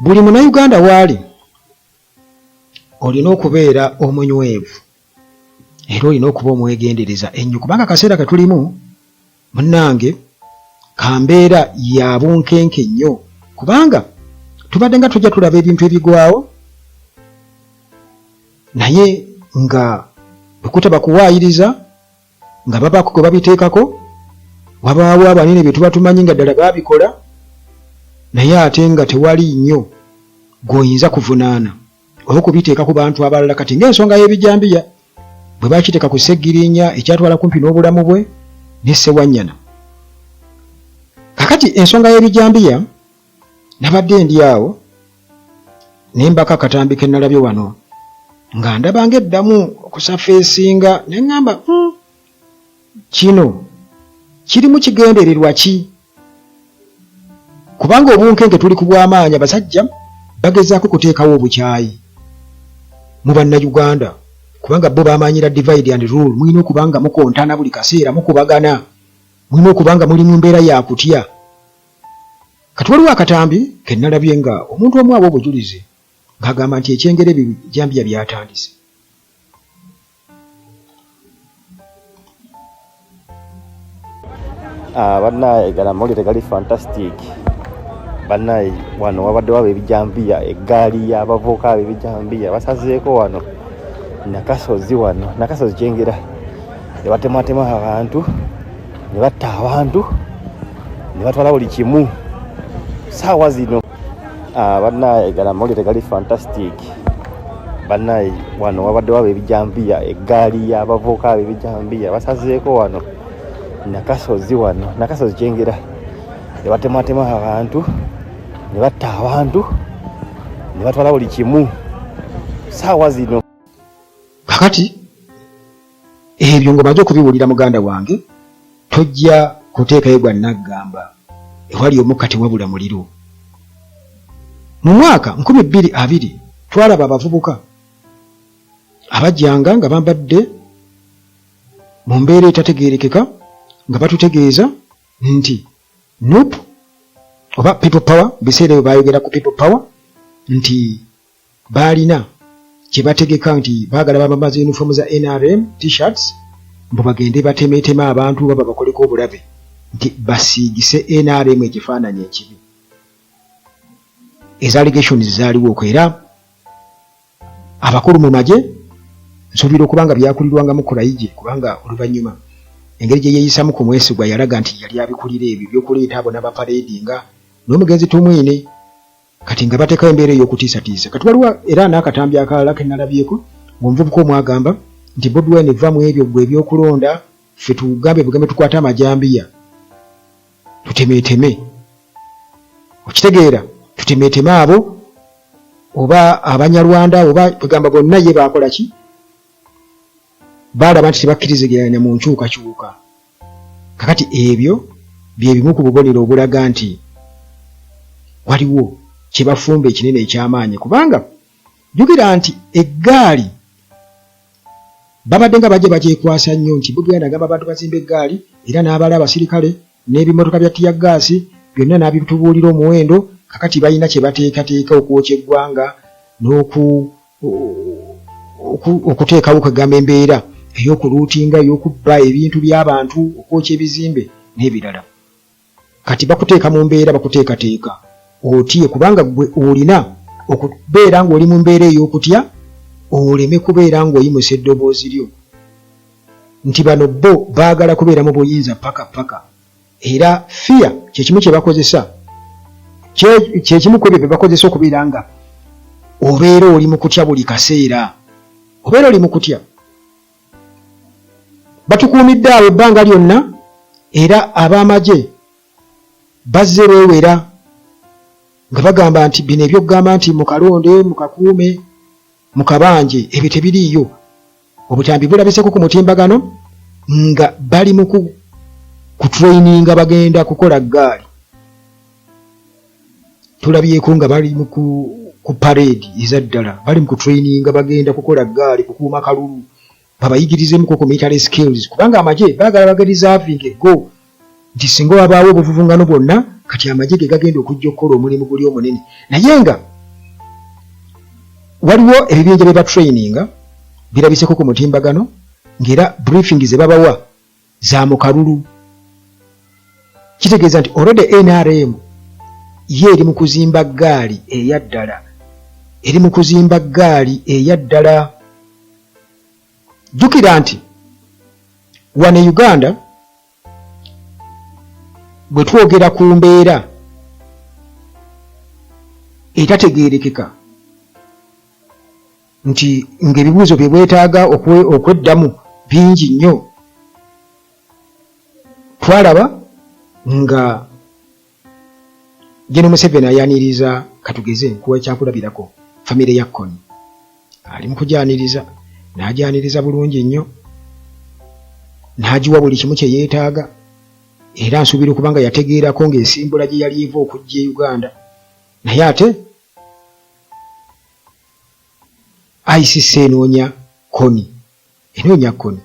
Buli Munnayuganda waali olina okubeera omunywevu era olina okuba omwegendereza ennyo kubanga akaseera ke tulimu munnange ka mbeera ya bunkenke nnyo kubanga tubadde nga tujja tulaba ebintu ebigwawo naye nga bwe kutaba kuwaayiriza nga babaako gwe babiteekako. Wabaawo abanene be tuba tumanyi nga ddala baabikola naye ate nga tewali nnyo gw'oyinza kuvunaana oba okubiteeka ku bantu abalala. Kati ng'ensonga y'ebijambiya bwe baakiteeka ku Ssegirinya ekyatwala kumpi n'obulamu bwe ne Ssewanyana. Kakati ensonga y'ebijambiya nabadde ndi awo ne mbako akatambi ke nalabye wano nga ndaba ng'eddamu okusafeesinga ne ŋŋamba kino kirimu kigendererwa ki? Kubanga obunkenke tuli ku bw'amaanyi, abasajja bagezaako kuteekawo obukyayi mu Bannayuganda kubanga bo bamanyira divide and rule. Mulina okuba nga mukontana buli kaseera, mukubagana, mulina okuba nga muli mu mbeera ya kutya. Kati waliwo akatambi ke nnalabye nga omuntu omu awa obujulizi ng'agamba nti ekyengera ebijambiya byatandise. Ah, bannaye gano amawulire gali fantastic bannaye. Wano wabaddewo ab'ebijambiya, eggaali y'abavubuka ab'ebijambiya basazeeko wano Nakasozi, wano Nakasozi Kyengera, ne batematema abantu ne batta abantu ne batwala buli kimu. Saawa zino, ah, bannaye gano amawulire gali fantastic bannaye. Wano wabaddewo ab'ebijambiya, eggaali y'abavubuka ab'ebijambiya basazeeko wano Nakasozi, wano Nakasozi Kyengera, ne batematema abantu ne batta abantu ne batwala buli kimu saawa zino. Kakati ebyo ng'omaze okubiwulira muganda wange, tojja kuteekayo gwa nnaggamba ewali omukka tewabula muliro. Mu mwaka 2020 twalaba abavubuka abajjanga nga bambadde mu mbeera etategeerekeka nga batutegeeza nti nup oba People Power, biseera ebyo baayogera ku People Power, nti baalina kye bategeka nti baagala bamamaze yunifoomu za nrm, T-shirts, mbu bagende batemeeteme abantu oba babakoleko obulabe nti basiigise nrm ekifaananyi ekibi. Ezo allegations zaaliwo okwo era abakulu mu magye nsuubira okuba nga byakulirwangamu Kulayigye kubanga oluvannyuma engeri gye yeeyisamu ku Mwesigwa yalaga nti yali abikulira ebyo eby'okuleeta abo n'abapareedinga n'omugenzi Tumwine. Kati nga batekawo embeera ey'okutiisatiisa. Kati waliwo era n'akatambi akalala ke nalabyeko ng'omuvubuka omu agamba nti Bobi Wine vva mu ebyo ggwe eby'okulonda, ffe tugambe bugambe tukwate amajambiya tutemeeteme, okitegeera, tutemeeteme abo oba Abanyarwanda oba kwegamba bonna ye baakola ki, baalaba nti tebakkiriziganya mu nkyukakyuka. Kakati ebyo bye bimu ku bubonero obulaga nti waliwo kye bafumba ekinene eky'amaanyi kubanga jjukira nti eggaali babadde nga bajja bagyekwasa nnyo nti Bobi Wine agamba abantu bazimba eggaali era n'abala abasirikale n'ebimotoka bya ttiyaggaasi byonna n'abitubuulira omuwendo. Kakati balina kye bateekateeka okwokya eggwanga n'oku okuteekawo kwegamba embeera ey'okuluutinga, ey'okubba ebintu by'abantu, okwokya ebizimbe n'ebirala. Kati bakuteeka mu mbeera, bakuteekateeka otye kubanga ggwe olina okubeera ng'oli mu mbeera ey'okutya oleme kubeera ng'oyimusa eddoboozi lyo nti bano bo baagala kubeera mu buyinza paka paka. Era fear kyekimu kyebakozesa, kyekimu kwebyo byebakozesa okubeera nga obeera oli mu kutya buli kaseera, obeera oli mu kutya. Batukuumidde awo ebbanga lyonna era ab'amagye bazze beewera nga bagamba nti bino ebyokugamba nti mukalonde mukakuume mukabanje ebyo tebiriiyo. Obutambi bulabiseko ku mutimbagano nga bali mu kutraininga bagenda kukola ggaali. Tulabyeko nga bali mu ku parade eza ddala, bali mu kutraininga bagenda kukola ggaali kukuuma kalulu, babayigirizeemuko ku military skills kubanga amagye baagala bagereserving ego nti singa wabaawo obuvuvungano bwonna Kati amagye ge gagenda okujja okukola omulimu guli omunene, naye nga waliwo ebibinja bye batraininga birabiseko ku mutimbagano, ng'era briefing ze babawa za mu kalulu. Kitegeeza nti already NRM ye eri mu kuzimba ggaali eya ddala, eri mu kuzimba ggaali eya ddala. Jjukira nti wano e Uganda bwe twogera ku mbeera etategeerekeka nti ng'ebibuuzo bye bwetaaga okweddamu bingi nnyo, twalaba nga Gen Museveni ayaniriza, katugeze nkuwa ekyakulabirako, famire ya Kony ali mu kugyaniriza n'agyaniriza bulungi nnyo n'agiwa buli kimu kye yeetaaga, era nsuubira okuba nga yategeerako ng'ensimbula gye yali eva okujja e Uganda. Naye ate ICC enoonya Kony, enoonya Kony.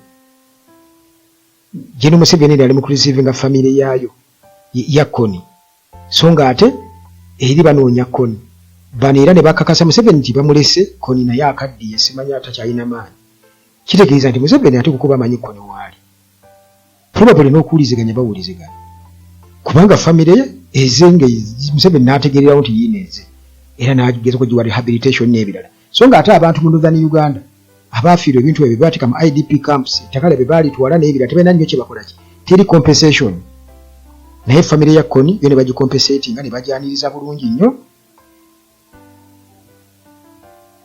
Gen Museveni era ali mu kureceivinga famire yaayo ya Kony, so nga ate eri banoonya Kony. Bano era ne bakakasa Museveni nti bamulese Kony naye akaddiye, simanyi atakyalina maanyi. Kitegeeza nti Museveni ate kukuba amanyi Kony waali. Probably n'okuwuliziganya bawuliziganya kubanga famire ye eze nga Museveni n'ategeererawo nti yiino eze, era n'agezako giwa rehabilitation n'ebirala. So nga ate abantu mu Northern Uganda abaafiirwa ebintu ebyo baateeka mu IDP camps, ettaka lyabwe baalitwala n'ebirala, tebalina nnyo kye bakola ki, teri compensation. Naye famire ya Kony yo ne bagicompensatinga ne bagyaniriza bulungi nnyo.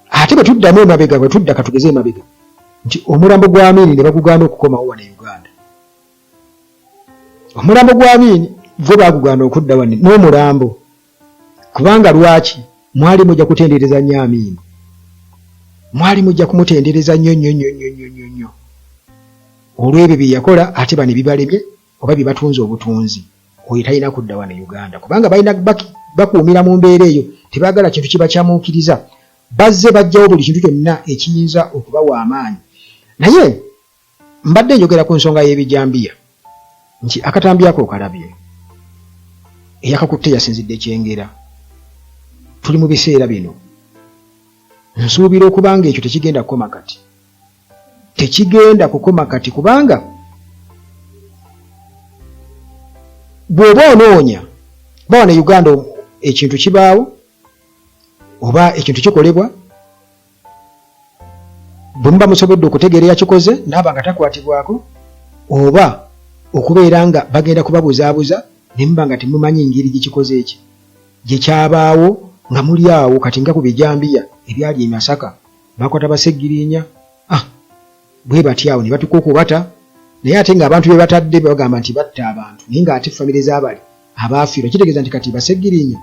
Ate bwe tuddamu emabega, bwe tudda katugeze emabega nti omulambo gwa Amini ne bagugaana okukomawo wano e Uganda. Omulambo gwa Amini gwo baagugaana okudda wano n'omulambo, kubanga lwaki? Mwali mujja kutendereza nnyo Amini, mwali mujja kumutendereza nnyo nnyo nnyo nnyo nnyo nnyo nnyo olw'ebyo bye yakola, ate bano ebibalemye oba bye batunze obutunzi. Oyo talina kudda wano e Uganda kubanga balina bakuumira mu mbeera eyo, tebaagala kintu kibakyamuukiriza. Bazze baggyawo buli kintu kyonna ekiyinza okubawa amaanyi. Naye mbadde njogera ku nsonga y'ebijambiya nti akatambi ako okalabye, eyakakutte yasinzidde Kyengera. Tuli mu biseera bino, nsuubira okuba nga ekyo tekigenda kukoma kati, tekigenda kukoma kati, kubanga bw'oba onoonya bawa ne Uganda ekintu kibaawo oba ekintu kikolebwa, bwe muba musobodde okutegeera eyakikoze naaba nga takwatibwako, oba okubeera nga bagenda kubabuzaabuza ne muba nga temumanyi ngeri gye kikoze eki gye kyabaawo nga muli awo. Kati nga ku bijambiya ebyali e Masaka, bakwata Bassegirinya, ah, bwe batyo awo ne batuuka okubata, naye ate ng'abantu be batadde bagamba nti batta abantu, naye ng'ate famire z'abali abaafiirwa kitegeeza nti kati Bassegirinya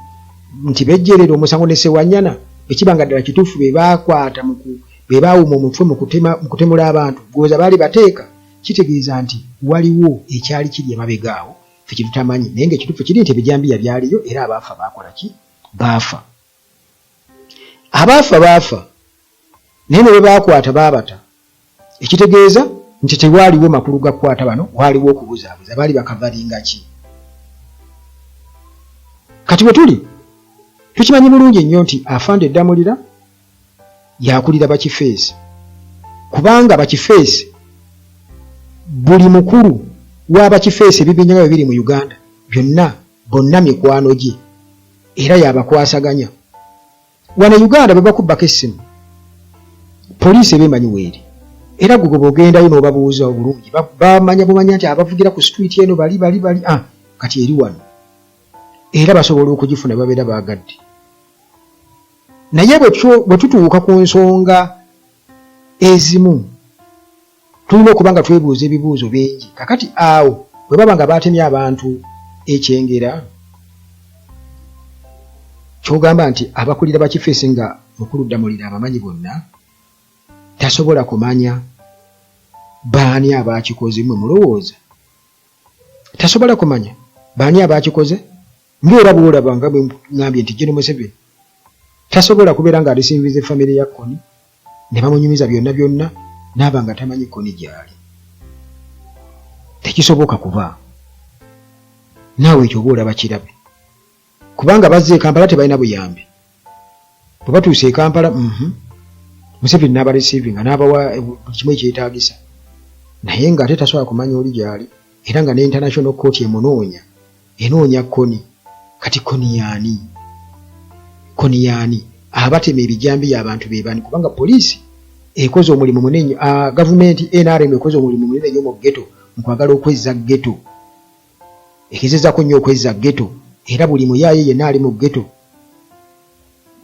nti bejjeerera omusango ne Ssewanyana, bwe kiba nga ddala kituufu be baakwata mu be baawuma omutwe mu kutema mu kutemula abantu gwoza baali bateeka, kitegeeza nti waliwo ekyali kiri emabega awo ffe kye tutamanyi, naye ng'ekituufu kiri nti ebijambiya byaliyo era abaafa baakola ki? Baafa. Abaafa baafa, naye ne bwe baakwata baabata, ekitegeeza nti tewaaliwo makulu ga kukwata bano, waaliwo okubuzaabuza, baali bakavaringa ki? Kati bwe tuli tukimanyi bulungi nnyo nti Afande Ddamulira yakulira Bakifeesi, kubanga Bakifeesi buli mukulu wa Bakifeesi ebibinja nga bwe biri mu Uganda byonna bonna mikwano gye era yabakwasaganya. Wano e Uganda bwe bakubbako essimu poliisi eba emanyi weeri, era gwe bw'oba ogendayo n'obabuuza obulungi bamanya bumanya nti abavugira ku street eno bali bali bali, ah, kati eri wano, era basobola okugifuna babeera baagadde. Naye bwe tutuuka ku nsonga ezimu tulina okuba nga twebuuza ebibuuzo bingi. Kakati awo bwe baba nga baatemye abantu ekyengera, kyogamba nti abakulira bakifeesi nga mukulu Ddamulira abamanyi bonna, tasobola kumanya baani abaakikoze? Mwe mulowooza tasobola kumanya baani abaakikoze? Ng'era bw'olaba nga bwe ŋŋambye nti Gen Museveni tasobola kubeera ng'alisinvize famire ya Kony ne bamunyumiza byonna byonna n'aba nga tamanyi Kony gy'ali. Tekisoboka kuba naawe ekyo oba olaba kirabe. Kubanga bazze e Kampala tebalina buyambi. Bwe batuuse e Kampala, mhm, Museveni n'abareceivinga n'abawa buli kimu ekyetaagisa, naye ng'ate tasobola kumanya oli gy'ali, era nga ne International Court emunoonya, enoonya Kony. Kati Kony y'ani? Kony y'ani? Abatema ebijambiya abantu be bani? Kubanga poliisi ekoze omulimu munene nnyo, gavumenti NRM ekoze omulimu munene nnyo mu ghetto mu kwagala okwezza ghetto. Egezezako nnyo okwezza ghetto era buli muyaaye yenna ali mu ghetto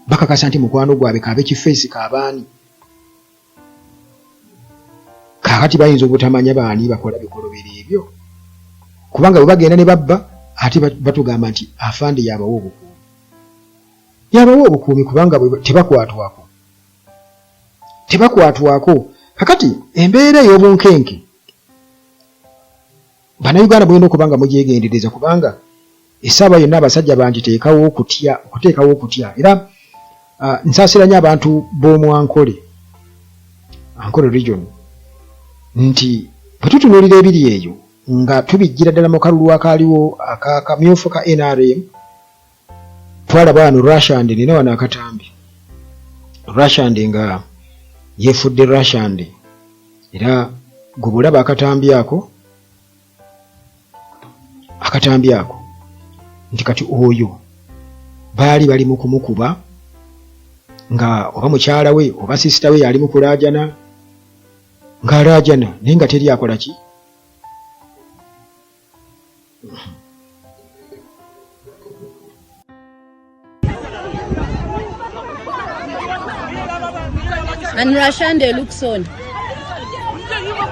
bakakasa nti mukwano gwabwe kaabe kifeesi kaabaani. Kaakati bayinza obutamanya baani bakola bikolobero ebyo kubanga bwe bagenda ne babba ate batugamba nti afande y'abawa obukuumi. Y'abawa obukuumi kubanga tebakwatwako. Tebakwatwako. Kakati embeera ey'obunkenke Bannayuganda mulina okuba nga mugyegendereza kubanga essaawa yonna abasajja bangiteekawo okutya okuteekawo okutya era uh, nsaasira nnyo abantu b'omu Ankole Ankole region nti bwe tutunuulira ebiri eyo nga tubijjira ddala mu kalulu akaaliwo akakamyufu ka NRM twalaba wano Rashand nina wano akatambi Rashand nga yefudde Rashand era gwe bwolaba akatambi ako akatambi ako nti kati oyo baali bali mu kumukuba nga oba mukyala we oba sisita we yali mu kulaajana ng'alaajana naye nga teri akola ki And Rashande looks on.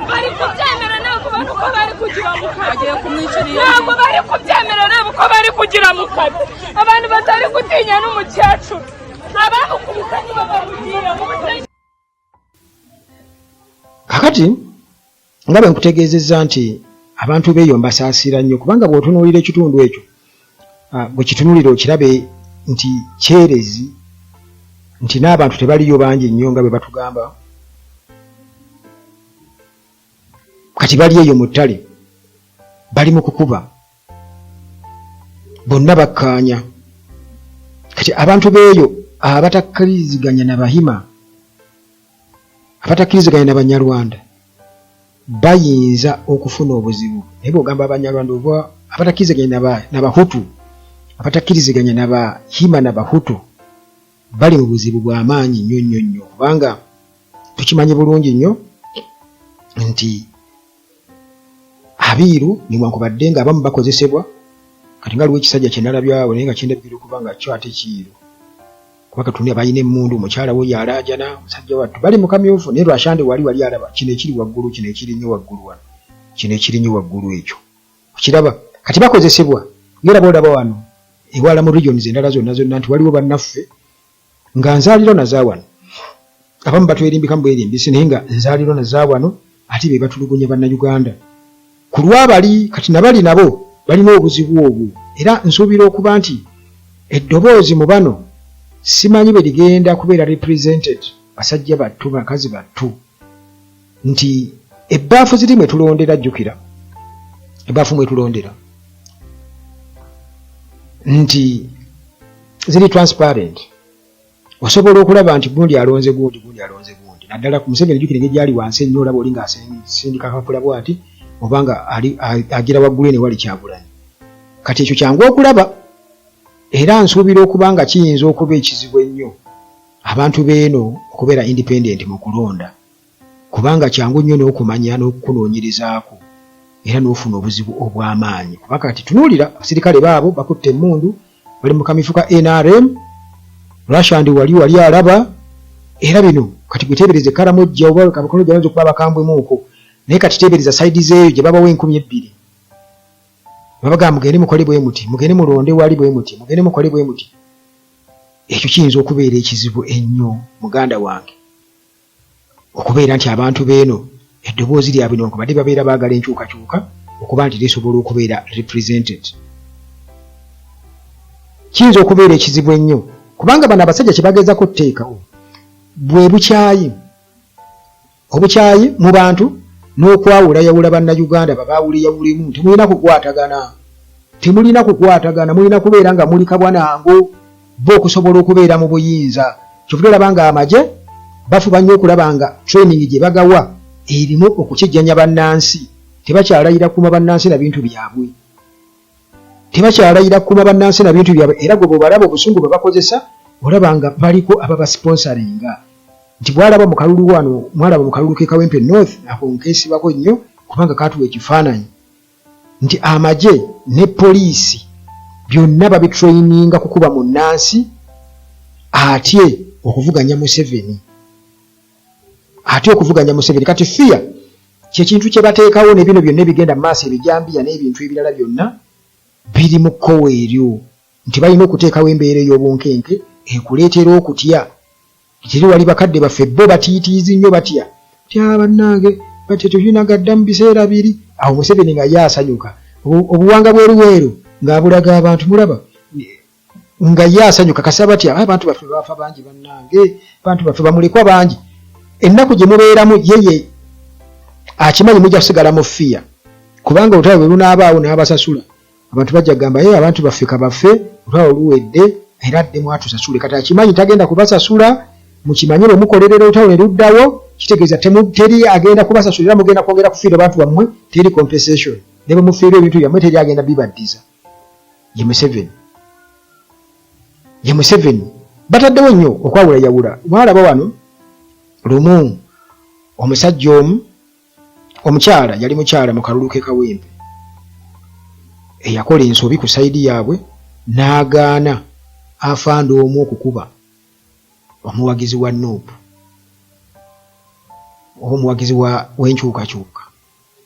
Bari kubyemera ntabwo bari uko bari kugira mu kazi ntabwo bari kubyemera reba uko bari kugira mu kazi abantu batari gutinya n'umukecuru abamukubise nibo bamugira Kakati nga bwe nkutegeezezza nti abantu b'eyo mbasaasira nnyo kubanga bw'otunuulira ekitundu ekyo ah, bwe kitunuulira okirabe nti kyerezi nti n'abantu tebaliyo bangi nnyo nga bwe batugamba kati bali eyo mu ttale bali mu kukuba bonna bakkaanya kati abantu b'eyo abatakkiriziganya na bahima Abatakkiriziganya na Banyarwanda bayinza okufuna obuzibu naye bw'ogamba Abanyarwanda oba abatakkiriziganya na Bahutu, abatakkiriziganya na Bahima na Bahutu bali mu buzibu bwa maanyi nnyo nnyo nnyo kubanga tukimanyi bulungi nnyo nti abiiru newankubadde nga abamu bakozesebwa kati nga aliwo ekisajja kyenalabye awo naye nga kindabikira okuba nga kyo ate kiiru kuba katonda balina emmundu omukyala wuyo alaajana omusajja wattu bali mu kamyufu naye lwashande wali wali alaba kino ekiri waggulu kino ekiri nnyo waggulu wano kino ekiri nnyo waggulu ekyo okiraba kati bakozesebwa ngera boolaba wano ewala mu regions endala zonna zonna nti waliwo bannaffe nga nzaaliro na za wano abamu batwerimbikamu bwerimbisi naye nga nzaaliro na za wano ate be batulugunya bannayuganda ku lwabali kati nabali nabo balina obuzibu obwo era nsuubira okuba nti eddoboozi mu bano simanyi bwe ligenda kubeera represented basajja battu bakazi battu nti ebbaafu ziri mwe tulondera jjukira ebbaafu mwe tulondera nti ziri transparent osobola okulaba nti gundi alonze gundi gundi alonze gundi naddala ku Museveni jjukira engeri gyali wansi ennyo olaba oli ng'asindika akapapula bwati oba nga agira waggulu eno ewali Kyagulanyi kati ekyo kyangu okulaba era nsuubira okuba nga kiyinza okuba ekizibu ennyo abantu b'eno okubeera independent mu kulonda kubanga kyangu nnyo n'okumanya n'okukunoonyerezaako era n'ofuna obuzibu obw'amaanyi kuba kati tunuulira abasirikale baabo bakutte emmundu bali mu kamyufu ka nrm Russia ndi wali wali alaba era bino kati gwe teebereza Karamojja oba Karamojja bayinza okuba abakambwemuuko naye kati teebereza sayidi z'eyo gye babawa 2000 babagamba mugende mukole bwe muti mugende mulonde wali bwe muti mugende mukole bwe muti ekyo kiyinza okubeera ekizibu ennyo muganda wange okubeera nti abantu b'eno eddoboozi lyabwe newankubadde babeera baagala enkyukakyuka okuba nti lisobola okubeera represented kiyinza okubeera ekizibu ennyo kubanga bano abasajja kye bagezako okuteekawo bwe bukyayi obukyayi mu bantu n'okwawulayawula bannayuganda babaawuleyawulemu temulina kukwatagana. Temulina kukwatagana, mulina kubeera nga muli kabwa nango bo okusobola okubeera mu buyinza. Kyovudde olaba nga amagye bafuba nnyo okulaba nga training gye bagawa erimu okukijjanya bannansi. Tebakyalayira kukuuma bannansi na bintu byabwe. Tebakyalayira kukuuma bannansi na bintu byabwe era gwe bw'obalaba obusungu bwe bakozesa olaba nga baliko ababasiponsaringa. Nti bw'alaba mu kalulu wano, mwalaba mu kalulu k'e Kawempe North, ako nkeesibako nnyo kubanga kaatuwa ekifaananyi nti amagye ne poliisi byonna babitrayininga kukuba munnansi atye okuvuganya Museveni. Atye okuvuganya Museveni. Kati fear kye kintu kye bateekawo ne bino byonna ebigenda mu maaso, ebijambiya n'ebintu ebirala byonna biri mu kkowe eryo nti balina okuteekawo embeera ey'obunkenke ekuleetera okutya. Teri wali bakadde baffe bo batiitiizi nnyo batya nti ah bannange batya tetulina gadda mu biseera biri. Awo Museveni nga ye asanyuka obuwanga bw'e Luweero ng'abulaga abantu mulaba nga ye asanyuka kasa batya ah, abantu baffe baafa bangi bannange abantu baffe bamulekwa bangi. Ennaku gye mubeeramu ye ye akimanyi mujja kusigala mu fiya kubanga olutalo bwe lunaabaawo n'abasasula abantu bajja kugamba ye abantu baffe kabaffe olutalo luwedde era addemu atusasule. Kati akimanyi tagenda kubasasula, mukimanye bwe mukolerera olutalo ne luddawo kitegeeza teri agenda kubasasula era mugenda kwongera kufiirwa bantu bammwe, teri compensation ne bwe mufiirwa ebintu byammwe teri agenda bibaddiza. Ye Museveni, ye Museveni bataddewo nnyo okwawulayawula. Mwalaba wano lumu omusajja omu omukyala yali mukyala mu kalulu k'e Kawempe eyakola ensobi ku sayidi yaabwe n'agaana afande omu okukuba omuwagizi wa Nup oba omuwagizi w'enkyukakyuka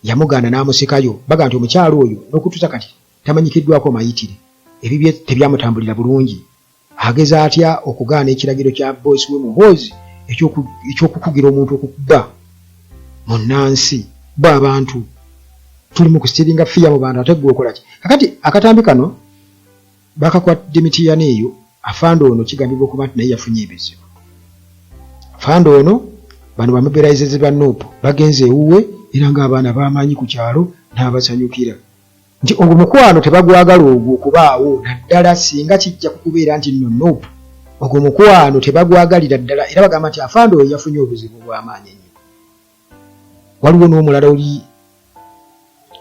yamugaana n'amusikayo. Baga nti omukyala oyo n'okutuusa kati tamanyikiddwako mayitire, ebibye tebyamutambulira bulungi. Ageza atya okugaana ekiragiro kya bboosi we Muhoozi eky'okukugira omuntu okukuba munnansi? Bo abantu tuli mu kusitiringa fiya mu bantu ate ggwe okola ki? Kakati akatambi kano bakakwatidde Mityana eyo. Afande ono kigambibwa okuba nti naye yafunye ebizibu. Afande ono bano ba mobilizers ba Nup bagenze ewuwe era ng'abaana b'amanyi ku kyalo n'abasanyukira. Nti ogwo mukwano tebagwagala ogwo okubaawo naddala singa kijja ku kubeera nti nno Nup ogwo mukwano tebagwagalira ddala era bagamba nti afande oyo yafunye obuzibu obw'amaanyi ennyo. Waliwo n'omulala oli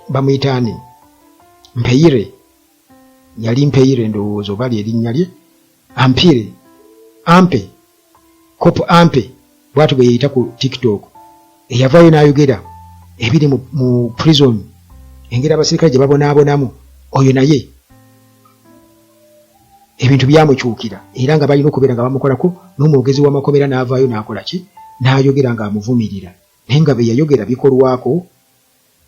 bamuyita ani Mpeire yali Mpeire ndowooza oba lye linnya lye Ampire Ampe Cop Ampe bw'atyo bwe yeeyita ku TikTok eyavaayo n'ayogera ebiri mu, mu prison engeri abasirikale gye babonaabonamu oyo naye ebintu byamukyukira era nga balina okubeera nga bamukolako n'omwogezi w'amakomera n'avaayo n'akola ki n'ayogera ng'amuvumirira naye nga bye yayogera bikolwako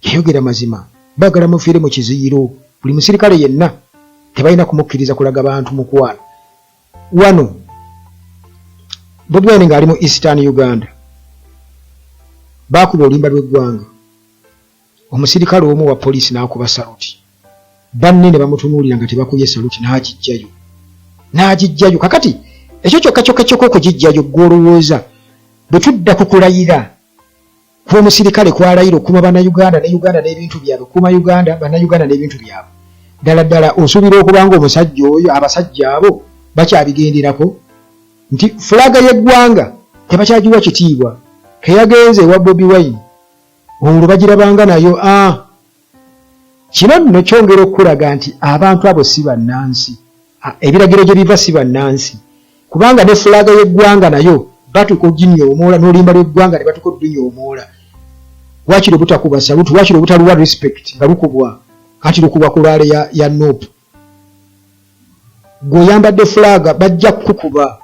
Yayogera mazima. Bagala mufiire mu kiziyiro. Buli musirikale yenna tebalina kumukkiriza kulaga bantu mukwano. Wano Bobi Wine ng'ali mu Eastern Uganda baakuba oluyimba lw'eggwanga, omusirikale omu owa poliisi n'akuba saluti, banne ne bamutunuulira nga tebakubye saluti n'agiggyayo n'agiggyayo. Kakati ekyo kyokka kyokka kyokka okugiggyayo ggwe olowooza bwe tudda ku kulayira kw'omusirikale kw'alayira okukuuma Bannayuganda ne Uganda n'ebintu byabwe, okukuuma Uganda, Bannayuganda n'ebintu byabwe. Ddala ddala osuubira okuba ng'omusajja oyo, abasajja abo bakyabigenderako nti fulaga y'eggwanga tebakyagiwa kitiibwa? Keyagenze ewa Bobi Wine olwo bagirabanga nayo. Ah, kino nno kyongera okukulaga nti abantu abo si bannansi. Ebiragiro gye biva si bannansi kubanga ne fulaaga y'eggwanga nayo batuuka okuginyoomoola n'oluyimba lw'eggwanga ne batuuka okudunyoomoola. Waakiri obutakuba saluti, waakiri obutaluwa respect nga lukubwa anti lukubwa ku laale ya, ya Nup. Ggwe oyambadde fulaaga bajja kukukuba,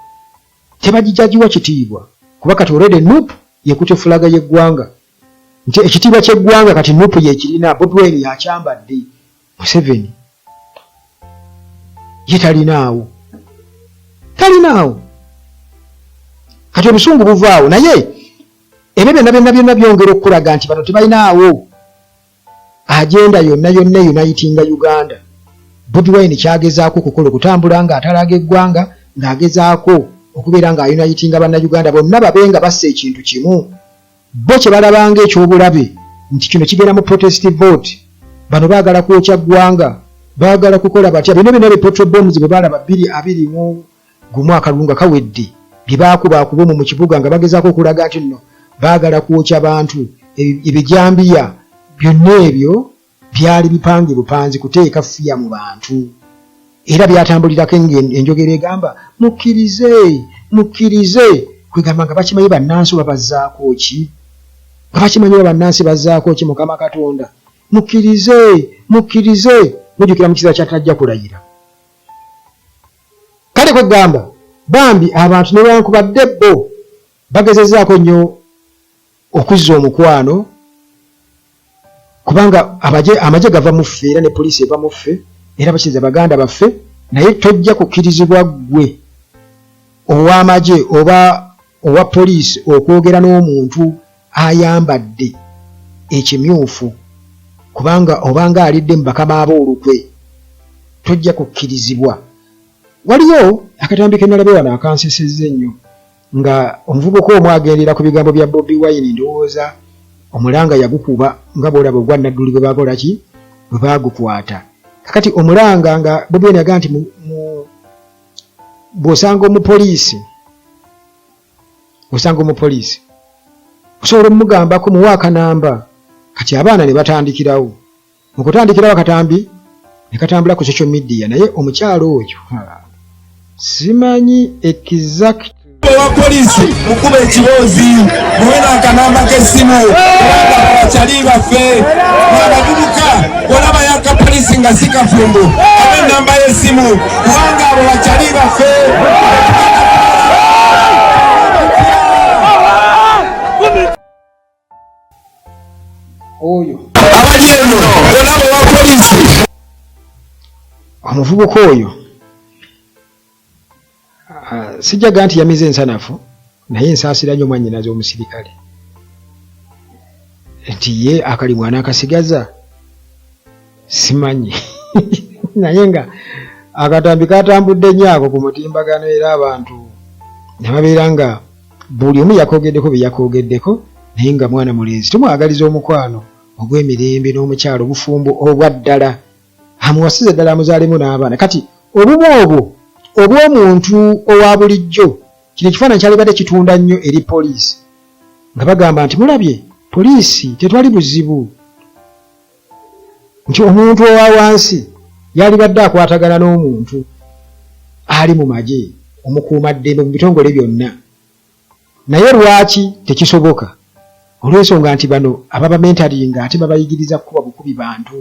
tebagijagiwa kitiibwa kuba kati already Nup yekutte fulaaga y'eggwanga nti ekitiibwa ky'eggwanga kati Nup yekirina, Bobi Wine yakyambadde. Museveni ye talinaawo, talinaawo. Kati obusungu buvaawo, naye ebyo byonna byonna byonna byongera okukulaga nti bano tebalinaawo agenda yonna yonna eyunitinga Uganda. Bobi Wine kyagezaako okukola okutambula ng'atalaaga eggwanga ng'agezaako okubeera ng'ayunitinga Bannayuganda bonna babe nga bassa ekintu kimu. Bo kye balaba ng'eky'obulabe nti kino kigenda mu protest vote, bano baagala kwokya ggwanga, Baagala kukola batya? Bino byonna bi petrol bombs bwe baalaba 2021 akalulu nga kawedde, bye baakubaakuba omwo mu kibuga nga bagezaako okulaga nti nno baagala kwokya bantu, ebijambiya, byonna ebyo byali bipange bupanzi kuteeka fiya mu bantu. Era byatambulirako enjogera egamba mukkirize, mukkirize, kwegamba nga bakimanyi bannansi oba bazzaako ki, nga bakimanyi oba bannansi bazzaako ki. Mukama Katonda, mukkirize, mukkirize. Mujjukira mu kiseera kya tajja kulayira. Kale kwegamba bambi abantu newankubadde bo bagezezaako nnyo okuzza omukwano, kubanga amagye gava mu ffe era ne poliisi eva mu ffe era bakiriza baganda baffe, naye tojja kukkirizibwa ggwe ow'amagye oba owa poliisi okwogera n'omuntu ayambadde ekimyufu, kubanga obanga alidde mu bakama be olukwe, tojja kukkirizibwa. Waliyo akatambi ke nalabye wano akansesezza ennyo nga omuvubuka omu agendera ku bigambo bya Bobi Wine, ndowooza omulanga yagukuba nga bw'olaba ogwa Nadduli bwe baakola ki, bwe baagukwata. Kakati omulanga nga Bobi Wine agamba nti bw'osanga omupoliisi, osanga omupoliisi osobola omugambako muwe akanamba. Kati abaana ne batandikirawo mu kutandikirawo akatambi ne katambula ku social media, naye omukyalo oyo simanyi exact owa polisi mukuba ekiboozi muwe n'akanamba k'essimu, kubanga babakyali baffe abavubuka olabayo akapolisi nga si kafumbo, abe enamba y'essimu, kubanga abo bakyali baffe. Oyo abali eno olaba owa polisi omuvubuka oyo sijjaga nti yamize ensanafu, naye nsaasira nnyo mwannyinaze omusirikale nti ye akalimu anaakasigaza simanyi, naye nga akatambi katambudde nnyo ako ku mutimbagano, era abantu ne babeera nga buli omu yakoogeddeko bye yakoogeddeko, naye nga mwana mulenzi tumwagaliza omukwano ogw'emirembe n'omukyalo obufumbo obwa ddala, amuwasize ddala, amuzaalemu n'abaana. Kati obumu obwo obw'omuntu owa bulijjo, kino ekifaananyi kyalibadde kitunda nnyo eri poliisi nga bagamba nti mulabye poliisi tetwali buzibu, nti omuntu owa wansi yalibadde akwatagana n'omuntu ali mu magye omukuumaddembe mu bitongole byonna. Naye lwaki tekisoboka? Olw'ensonga nti bano ababamentalinga ate babayigiriza kukuba bukubi bantu,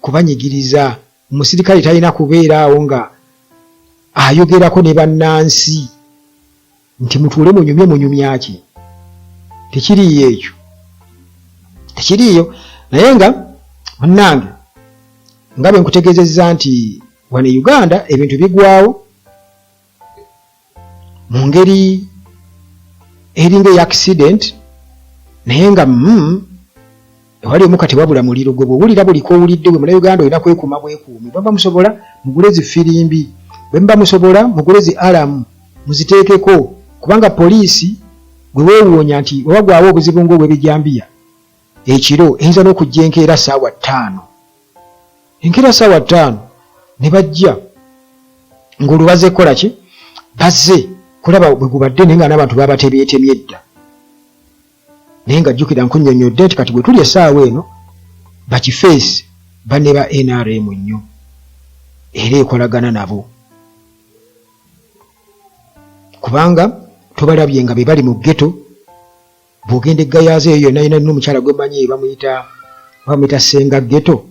kubanyigiriza. Omusirikale talina kubeera awo nga ayogerako ne bannansi nti mutuule munyumye. Munyumya ki? Tekiriiyo ekyo, tekiriiyo. Naye nga munnange, nga bwe nkutegeezezza nti wano e Uganda ebintu bigwawo mu ngeri eringa eya accident, naye nga ewali omuka tewabula muliro. Gwe bw'owulira buli k'owulidde, gwe Munnayuganda olina kwekuuma bwekuumi. Bwe muba musobola mugule zi firimbi, bwe muba musobola mugule zi alamu muziteekeko, kubanga poliisi gwe weewuunya nti bwe wagwawo obuzibu ng'obw'ebijambiya ekiro, eyinza n'okujja enkeera ssaawa 5, enkeera ssaawa 5 ne bajja ng'olwo bazze kukola ki? Bazze kulaba bwe gubadde, naye nga n'abantu babatemyetemye dda. Naye nga jjukira nkunnyonnyodde nti kati bwe tuli essaawa eno bakifeesi banne ba NRM nnyo era ekolagana nabo, kubanga tobalabye nga be bali mu ghetto. Bw'ogenda e Gayaza eyo yonna yonna, n'omukyala gwe mmanyi bamuyita Ssenga Ghetto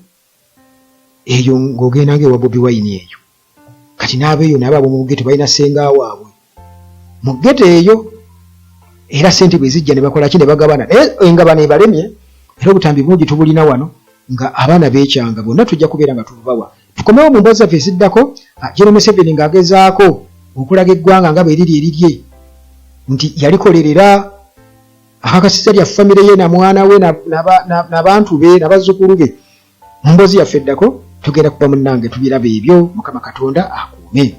eyo, ng'ogenda ng'ewa Bobi Wine eyo. Kati n'abeeyo nabo ab'omu ghetto balina ssenga waabwe mu ghetto eyo, era ssente bwe zijja ne bakola ki? Ne bagabana, naye engabana ebalemye. Era obutambi bungi tubulina wano nga abaana beekyanga bonna, tujja kubeera nga tububawa. Tukomewo mu mboozi zaffe eziddako. General Museveni ng'agezaako okulaga eggwanga nga bwe liri erirye nti yalikolerera, akakasizza lya famire ye na mwana we n'abantu be n'abazzukulu be. Mu mboozi yaffe eddako tugenda kuba munnange tubiraba ebyo. Mukama Katonda akuume.